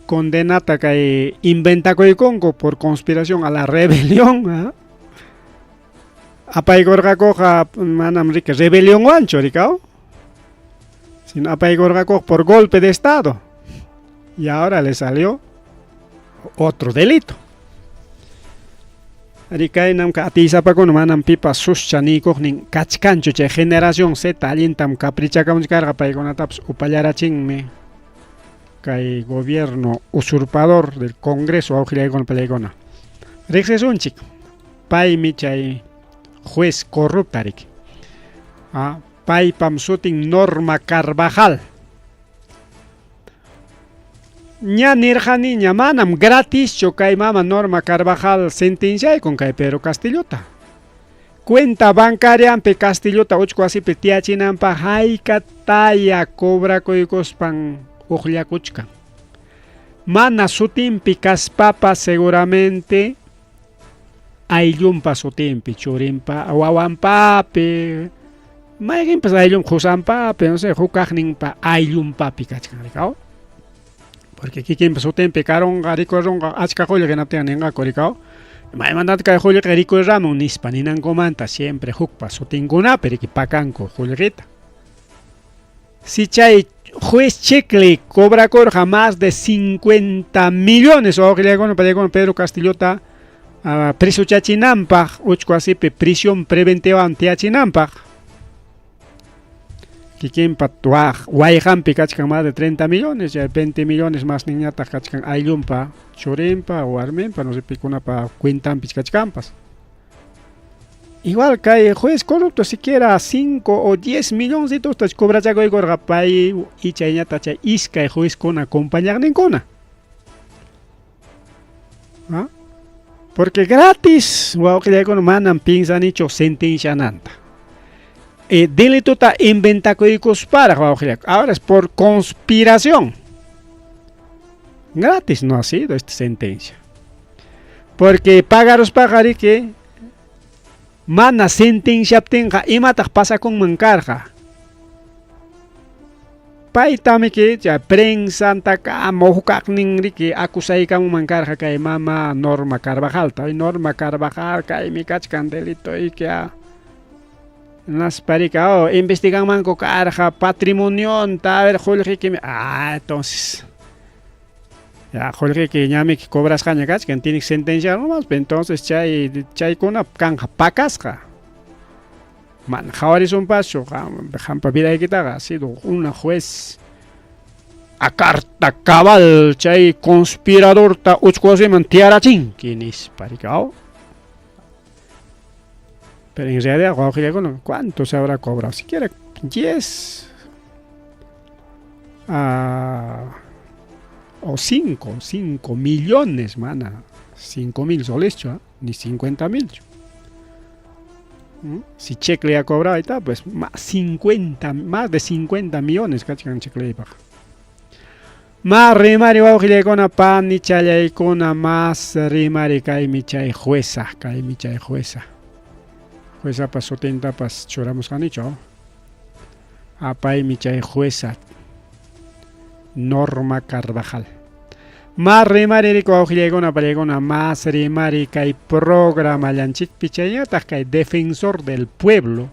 condenata kay inventakuykunku por conspiración a la rebelión. ¿Ah? Apaykurqakuqa manam riki rebelionwanchu rikaw, sino apaykurqakuqa por golpe de estado. Y ahora le salió otro delito. Rikaynam atiysapakuna manam pipas suscha niykuqnin kachkanchu chay generación Z allintam caprichakamuchkarqa paykunatapas upallarachinmi kay gobierno usurpador del Congreso wawqillaykuna pallaykuna. Riqsisunchik, paymi chay juez corrupta riki. Paypam sutin Norma Carvajal. Ña nirqaniña manam gratischu kay mama Norma Carvajal sentenciaykun kay Pedro Castillota. Cuenta bancariampi Castillota Uchkuasipi tiyachinanpaq haykataya cobrakuykuspan uqllakuchkan. Mana sutinpi kaspapas seguramente ayllunpa sutinpi, churinpa, wawanpapi, mayqinpas ayllun qusanpapi, no sé, huk kaqninpa ayllunpapi kachkan rikaw. Porque kikinpa sutinpi karunqa rikurunqa achka qullqi hinaptinqa ninqaku rikaw. Maymantataq kay qullqi rikurramun nispa ninankumanta siempre hukpa sutinkunapi riki pakanku qullqita. Si chay juez Chicle cobrakurqa más de 50 millones wawqillaykuna pallaykuna Pedro Castillota presochachinanpaq Uchkuasipi prisión preventivawan tiyachinanpaq. Kikinpa wayqanpi kachkan más de 30 millones, chay 20 millones masninñataq kachkan ayllunpa, churinpa, warminpa, no sé pikunapa cuentanpi kachkanpas. Igual kay juez corrupto siquiera 5 o 10 milloncitos cobrachakuykurqa pay y chayñata chay iskay juezkuna compañaqninkuna. ¿Ah? Porque gratis, wawqillaykuna, manam piensanichu sentenciananta. Delituta inventakuykusparaq, wawqillaykuna. Ahora es por conspiración. Gratis no ha sido esta sentencia. Porque pagaruspaqa riki mana sentenciaptinqa imataq pasakunman karqa. Paytami ki chay prensantakama hukaqnin riki acusaykamunman karqa kay mama Norma Carvajalta. Ay Norma Carvajal kaymi kachkan delito ikia. Hinaspa riki oh, investiganmanku karqa patrimonionta, a ver qullqikimi. Ah, entonces ya qullqiki ñamiki cobrasqaña kachkan, tiene que sentenciar nomás, entonces chay chaykuna kanqa pakasqa. Mana qhawarisunpaschu qampa vidaykitaqa ha sido una juez a carta cabal chay conspiradorta uchku wasiman tiyarachinki nispa riki aw. Pero en realidad wawqillaykuna cuánto se habrá cobrado, siquiera 10 o 5 millones, mana, 5 mil soles, ni 50 mil. Si Checkley ha cobrado y tal, pues más, 50, más de 50 millones kachkan Checkleypaq. Más rimari wawqillaykuna, panichallaykuna, más rimari kaymi chay jueza, kaymi chay jueza. Juezapas sutintapas churamusqanichu. Apaymi chay jueza Norma Carvajal. Más rimari riku wawqillaykuna, pallaykuna, más rimari kay programallanchikpi chayñataq kay defensor del pueblo.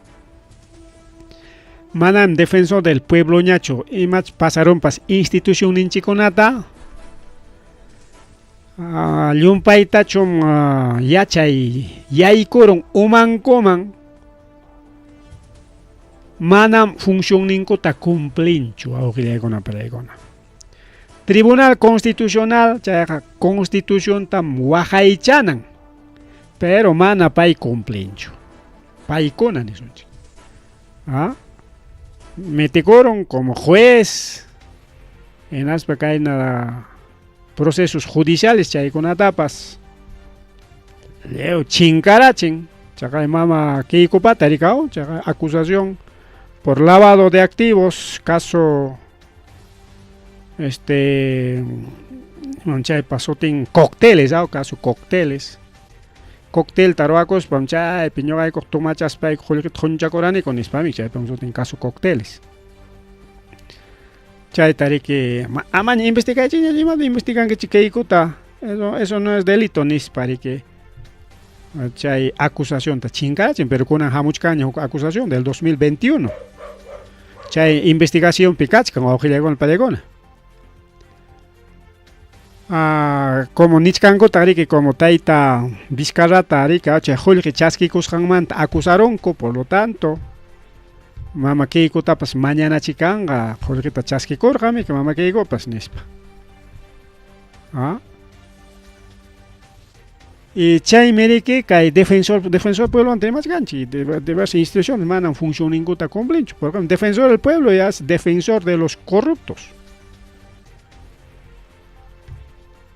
Manam defensor del pueblo ñachu, imach pasarunpas institucionninchikunata llumpaytachum yachay yaykurun umankuman, manam funcionninkuta cumplinchu wawqillaykuna, pallaykuna. Tribunal Constitucional chayqa constituciontam waqaychanan, pero mana pay cumplinchu. Paykuna nisunchik. ¿Ah? Metikurun como juez hinaspa kayna procesos judiciales chaykunatapas lliw chinkarachin. Chaqay mama Keikopata rikaw, chaqay acusación por lavado de activos, caso chaypa sutin cócteles, caso cócteles. Cóctel ruwakuspam chaypi ñuqaykuq tumachaspayku qullqita qunchakuraniku nispami chaypam sutin caso cócteles. Chayta riki amaña investigaychikña, imata investigankichik Keikota, eso no es delito nispa riki chay acusacionta chinkarachin, pero kunan hamuchkanña huk acusación del 2021. Chay investigacionpi kachkan wawqillaykuna, pallaykuna. Como nichkankuta riki como tayta Vizcarrata riki chay qullqi chaskikusqanmanta acusarunku, por lo tanto mama Keikotapas mañanachikanqa qullqita chaskikurqami mama Keikopas nispa. ¿Ah? Y chaymi riki kay defensor pueblo rimachkanchik, diversas instituciones manam funcionninkuta cumplinchu, porque defensor del pueblo ya es defensor de los corruptos.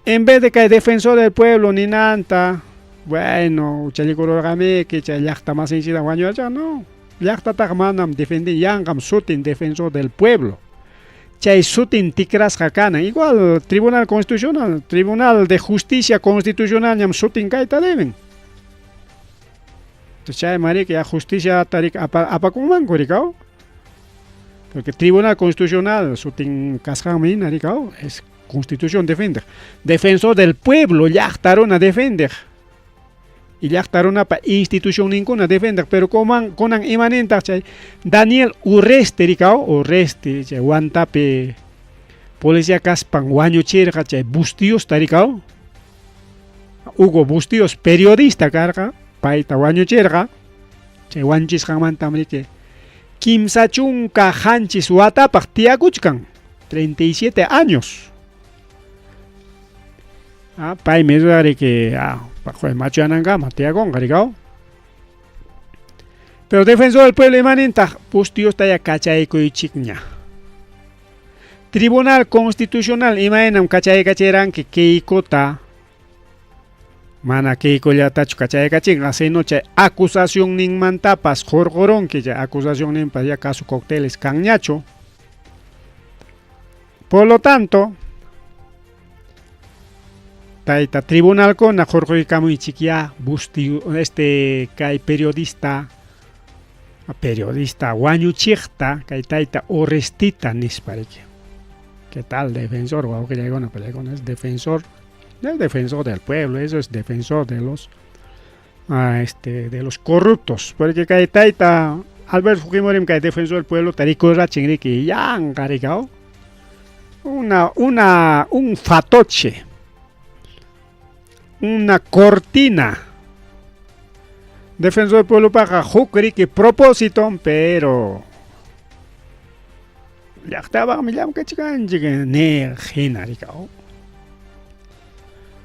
En vez de que defensor del pueblo ninanta, bueno, uchallikururqamiki chay llaqta masinchikta wañuracha, no. Llaqtataqa manam defendin, yanqam sutin defensor del pueblo. Chay sutin tikrasqa kanan, igual Tribunal Constitucional, Tribunal de Justicia Constitucional ñam sutin kayta deben. Entonces chay marika ya justicia tarik apakunmanku rikaw. Porque Tribunal Constitucional sutin kasqanmi hina rikaw, es Constitución defender. Defensor del pueblo, llaqta runa defender. Y llaqta runapa institucionninkuna defender, pero kunan imanintaq chay Daniel Urresti rikaw, Urresti chay Huantapi policía kaspan wañuchirqa chay Bustíos rikaw. Hugo Bustíos periodista karqa, payta wañuchirqa. Chay wañuchisqanmantam riki 37 watapaq tiyakuchkan, 37 años. Ah, paymi rurariki, ah, machuyanankama tiyakunqa rikaw. Pero defensor del pueblo imanintaq Bustillostaya kachaykuychikña. Tribunal Constitucional imaynam kachaykachiranki Keikota, mana Keikollatachu kachaykachinqa, sino chay acusacionninmantapas hurqurunki, chay acusacionninpas ya caso cócteles kanñachu. Por lo tanto, tayta tribunalkuna hurquykamuychikyá Bustillo, este kay periodista, periodista wañuchiqta, kay tayta Orestita nispa riki. ¿Qué tal defensor? Wawqillaykuna, pallaykuna, es defensor, el defensor del pueblo, eso es defensor de los, de los corruptos. Porque kay tayta Alberto Fujimori kay defensor del pueblo tarikurachin riki yanqa rikaw. Un fatoche, una cortina. Defensor del pueblo paja huk riki propósito, pero llaqtapaqmi llamkachkanchik niq hina rikaw.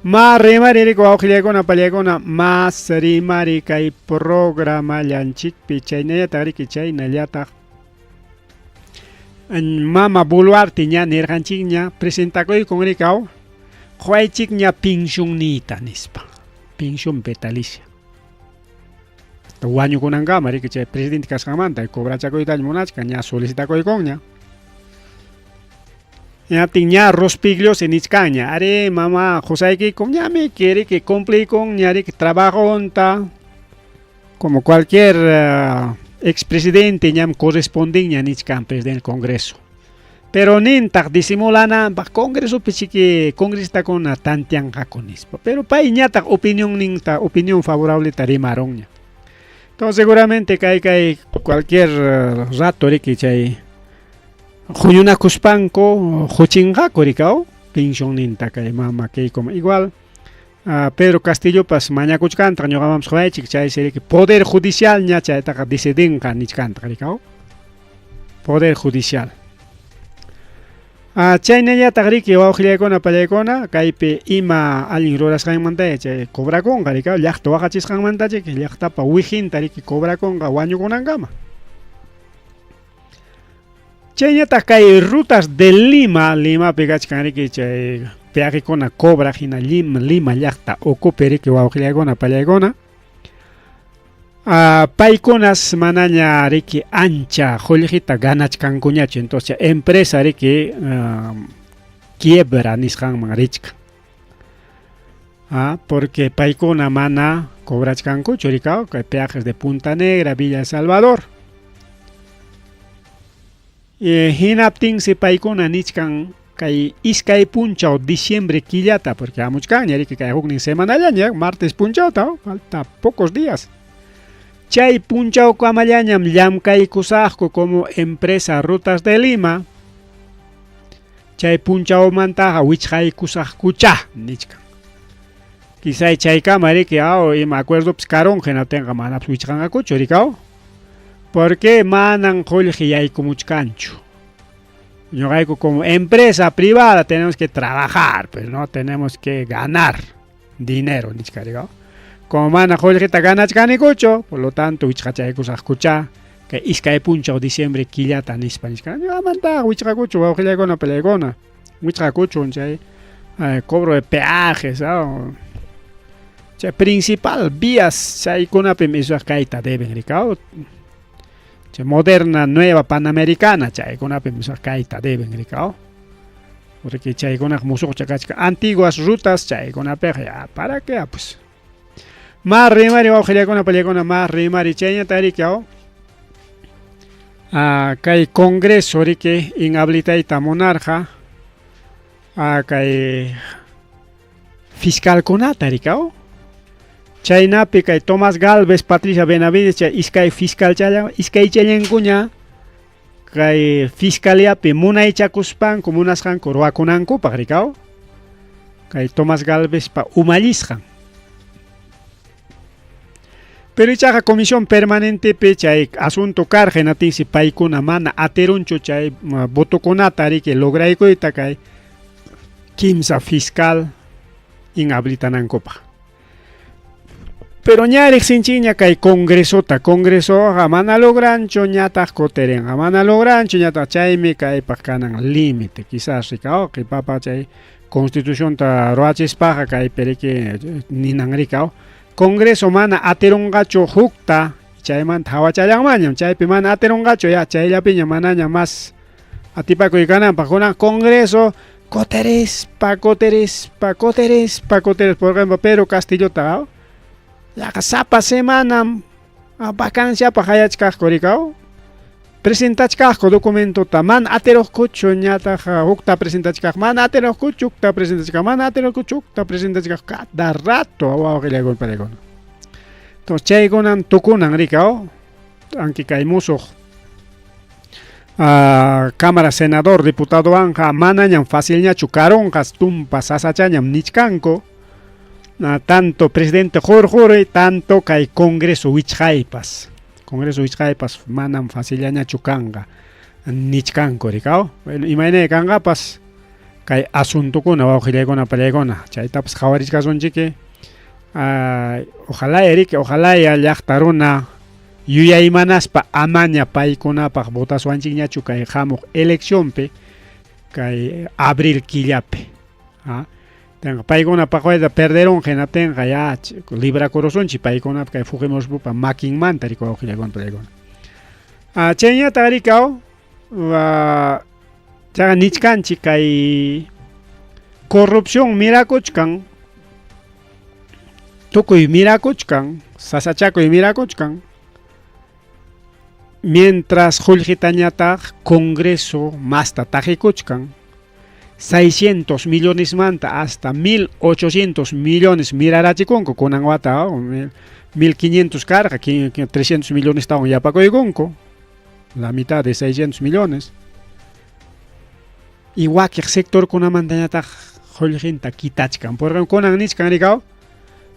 Ma rimari riki wawqillaykuna pallaykuna, mas rimari kay programallanchikpi chaynallataq riki chaynallataq Mama Boluarte ña nirqanchikña presentakuykun rikaw quwaychikña pensionniyta nispa, pensión vitalicia. Hasta wañukunankama riki chay presidente kasqanmanta cobrachakuytaña munachkan, ña solicitakuykunña. Hinaptin ña Rospigliosi nichkanña, ari mama qusaykikum ñami riki cumplikunña riki trabajonta como cualquier expresidente ñam correspondinña nichkan presidente del Congreso. Pero nintaq disimulananpaq Congresopi chiki congresistakuna tanteanqaku nispa. Pero pay ñataq opinión ninta, opinión favorable rimarunña. Entonces seguramente kay cualquier rato riki chay huñunakuspanku huchinqaku rikaw pensionninta kay mama Keiko. Igual Pedro Castillopas mañakuchkantaq ñuqamanpas quwaychik chaysi riki poder judicial ña chaytaqa decidinqa nichkantaq rikaw. Poder judicial. Chaynallataq riki wawqillaykuna pallaykuna kaypi ima allin rurasqanmanta chay cobrakunqa rikaw llaqta waqachisqanmanta chiki llaqtapa wijinta riki cobrakunqa wañukunankama. Chaynataq kay rutas de Lima, Limapi kachkan riki chay peajekuna cobraq hina Lima, Lima llaqta ukupi riki wawqillaykuna pallaykuna. Paykunas manaña riki ancha qullqita ganachkankuñachu, entonces empresa riki quiebra nisqanman richkan. Porque paykuna mana cobrachkankuchu rikaw kay peajes de Punta Negra, Villa El Salvador. Hinaptinsi paykuna nichkan kay iskay punchaw diciembre killata, porque hamuchkanña riki kay huknin semanallaña, martes punchawta, falta pocos días. Chay punchawkamallañam llamkaykusaqku como empresa Rutas de Lima. Chay punchawmantaqa wichqaykusaqkucha nichkan. Quizá chaykama riki aw ima acuerdopis karunqa hinaptinqa manapas wichqanqakuchu rikaw. Porque manan qullqi yaykumuchkanchu. Ñuqayku como empresa privada tenemos que trabajar, pues no tenemos que ganar dinero nichka rikaw. Como mana qullqita ganachkanikuchu, por lo tanto wichqachaykusaqkucha kay iskay punchaw diciembre killata nispa nichka. Ñuqamantaqa wichqakuchu wawqillaykuna pallaykuna. Wichqakuchun chay cobro de peajes, chay principal vías chaykunapim isaq kayta deben rikaw. Chay moderna nueva panamericana chaykunapim isaq kayta deben rikaw. Porque chaykunaqa musuqcha kachkan antiguas rutas chaykunapiqa ya para qué pues. Mas rimari wawqillaykuna pallaykuna mas rimari chayñata riki kay congreso riki inhabilitayta munarqa kay fiscalkunata rikaw. Chaynapi kay Tomás Galvez, Patricia Benavides chay iskay fiscal iskaychallankuña kay fiscaliapi munaychakuspanku munasqanku ruwakunankupaq rikaw. Kay Tomás Galvezpa umallisqan. Pero ichaqa comisión permanentepi chay asunto karqa hinatinsi paykuna mana atirunchu chay votokunata riki lograykuyta kay kimsa fiscal inhabilitanankupaq. Pero ña riqsinchikña kay congresota, congresoqa mana logranchu ñataq kutirinqa, mana logranchu ñataq chaymi kaypaq kanan límite, quizás rikaw qhipapa chay constitucionta ruwachispaqa kaypi riki ninan rikaw Congreso mana atirunqachu hukta chaymanta hawachallanmanñam, chaypi mana atirunqachu ya chayllapiña manaña más atipakuy kananpaq. Kunan Congreso kutirispa, kutirispa, kutirispa, kutirispa, por ejemplo, Pedro Castillota, yaqa sapa semanam vacanciapaq hayachkaqku rikaw, presentachkaqku documentota, mana atiruqkuchu ñataq hukta presentachkaq, mana atiruqkuchu hukta presentachkaq, mana atiruqkuchu hukta presentachkaq, cada rato wawqillaykuna paykuna. Entonces chaykunan tukunan rikaw, aunque kay musuq Cámara Senador diputadowanqa manañam facilñachu karunqa, tumpa sasachañam nichkanku. Tanto presidente qurquri, tanto kay Congreso wichqaypas. Congreso wichqaypas manam facillañachu kanqa nichkanku rikaw. Bueno, imaynay kanqapas kay asuntokuna wawqillaykuna pallaykuna chaytapas qhawarichkasunchiki. Ojalá riki, ojalá ya llaqta runa yuyaymanaspa amaña paykunapaq votaswanchikñachu kay hamuq eleccionpi kay abril killapi. Tenqa paykuna paqwayta perderunqa hinaptinqa ya librakurusunchik paykunapa kay Fujimoripa makinmanta riki wawqillaykuna pallaykuna. Chayñataq rikaw chaqa nichkanchik kay corrupción mirakuchkan, tukuy mirakuchkan, sasachakuy mirakuchkan, mientras qullqitañataq Congreso masta taqikuchkan, 600 millonesmanta hasta 1800 millones mirarachikunku kunan wata, 1500 karqa, 300 millonestawan yapakuykunku, la mitad de 600 millones. Y wakiq sectorkunamantañataq qullqinta kitachkan, porque kunan nichkan rikaw,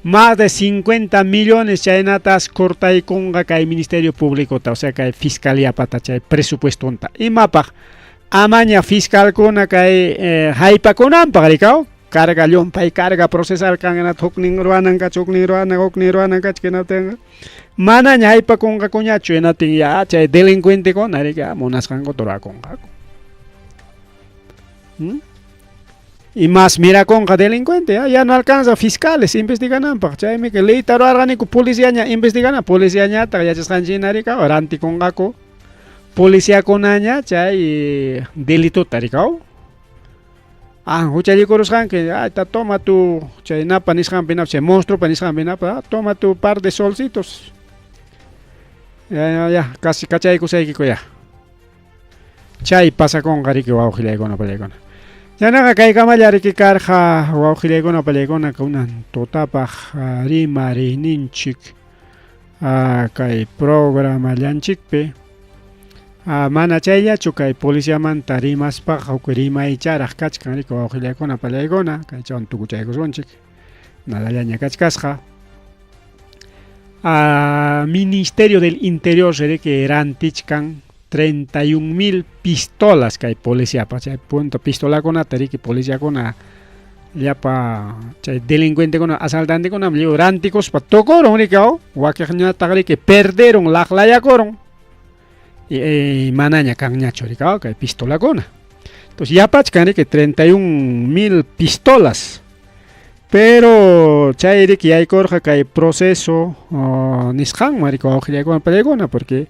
más de 50 millones chaynatas cortaykunqa kay Ministerio Públicota, o sea kay Fiscalía pata chay presupuestonta. Imapaq amaña fiscalkuna kay haypakunanpaq rikaw, carga llumpay carga procesal kan hinata huknin ruwanan kach, huknin ruwanan, huknin ruwanan kach hinaptinqa manaña haypakunqakuñachu hinatin ya chay delincuentekuna rika munasqankuta ruwakunqaku. Y más mirakunqa delincuente, ya, ya no alcanza fiscales investigananpaq, chaymi que leyta ruwarqaniku policiaña investigana, policiañataq yachasqanchik hina rikaw rantikunqaku policiakunaña chay delitota rikaw. Ah, huchallikurusqanki, ay, ta toma tu chay napa nisqanpi napa, chay monstruopa nisqanpi napa, ah, toma tu par de solcitos. Ya, ya, ya, casi kachaykusaykiku ya. Chay pasakunqa riki wawqillaykuna pallaykuna. Chaynaqa kaykamalla riki karqa wawqillaykuna pallaykuna kunan tutapaq rimariyninchik kay programallanchikpi. Mana chayllachu kay policiamanta rimaspaqa huk rimaycharaq kachkan riki wawqillaykuna pallaykuna kaychawan tukuchaykusunchik. Nadallaña kachkasqa. Ministerio del Interior riki rantichkan 31,000 pistolas kay policiapa, chay punto pistolakunata riki policiakuna llapa chay delincuentekuna asaltantekunam lliw rantikuspa tukurun riki aw, wakiqñataq riki perderun laqlayakurun y manaña kanñachu riki aw kay pistolakuna. Entonces yapachkan riki 31,000 pistolas. Pero chay riki yaykurqa kay proceso nisqanman riki wawqillaykuna pallaykuna porque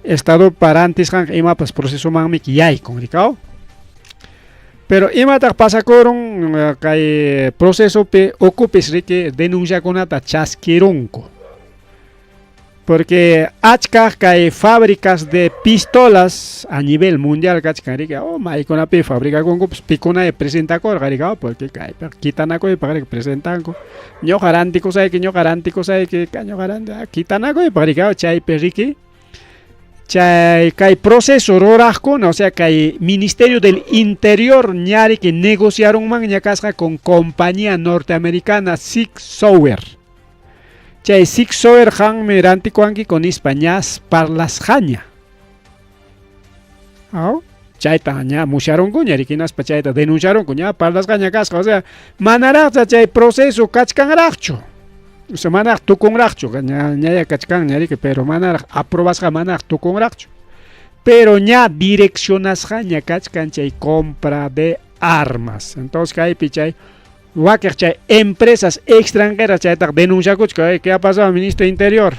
Estadopa rantisqanqa imapas procesomanmi yaykun riki aw. Pero imataq pasakurun kay procesopi ukupis riki denunciakunata chaskirunku. Porque achkaq kay fábricas de pistolas a nivel mundial kachkan riki, oh, maykunapi fabricakunkupas pikunay presentakurqa riki, oh, porque kaypiqa kitanakuypaq riki presentanku. Ñuqa rantikusayki, ñuqa rantikusayki, ñuqa ranti, kitanakuypaq riki, oh, chaypi riki. Chay kay proceso ruraqkuna, o sea kay Ministerio del Interior ña riki negociarunmanña kasqa con compañía norteamericana Sig Sauer. Chay Sig Sauer qanmi rantikuwankiku nispa ñas parlasqaña. Aw, chayta ña musyarunkuña riki hinaspa chayta denunciarunku ña parlasqaña kasqa, o sea, manaraqcha chay proceso kachkanraqchu. O sea, manaraq tukunraqchu, ña ñaya kachkanña riki, pero manaraq aprobasqa manaraq tukunraqchu. Pero ña direccionasqaña kachkan chay compra de armas. Entonces kaypi chay wakiq chay empresas extranjeras chaytaq denunciakuchka, ¿qué ha pasado ministro de Interior?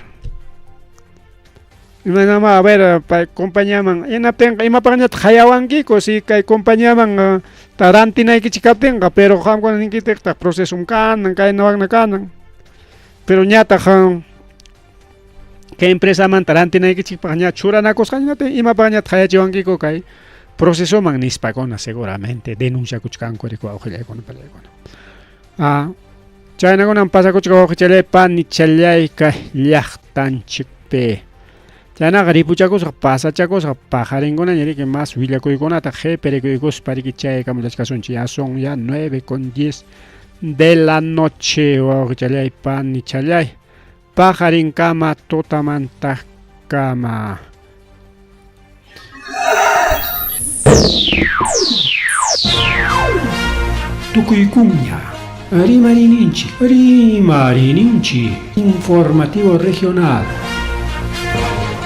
Imaynamá, a ver, pay compañiaman, hinaptinqa imapaqñataq hayawankiku si kay compañiaman rantinaykichik kaptinqa, pero qamkuna ninkichiktaq procesom kanan, kayna wakna kanan. Pero ñataq kay empresamanta rantinaykichikpaq ña churanakusqaña, imapaqñataq hayachiwankiku kay procesoman nispakuna seguramente denunciakuchkanku riki wawqillaykuna panillaykuna. Ah, chaynakunam pasakuchka wawqichallay panichallay kay llaqtanchikpi. Chaynaqa ripuchakusqa pasachakusqa paqarinkunaña riki mas willakuykunata qhipi riki chaykamullachkasunchik. Ya son ya 9:10 de la noche wawqichallay panichallay. Paqarinkama tutamantakama. Tukuykuña Rimarininchik, Rimarininchik, Informativo Regional.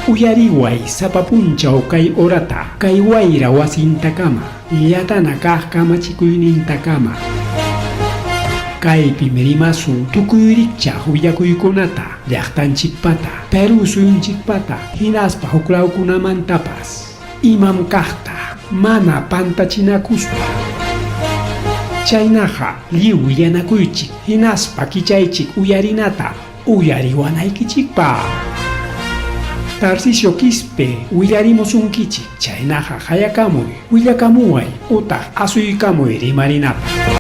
Uyariway sapa punchaw kay horata, kay wayra wasintakama, llatana kaq kamachikuynintakama. Kaypim rimasun tukuy rikchaq willakuykunata, llaqtanchikpata, Perú suyunchikpata, hinaspa huklawkunamantapas. Imam kaqta, mana pantachinakuspa. Chaynaqa lliw willanakuychik, hinaspa kichaychik uyarinata, uyariwanaykichikpaq. Tarcisio Quispe willarimusunkichik, chaynaqa hayakamuy, willakamuway utaq asuykamuy rimarinapaq.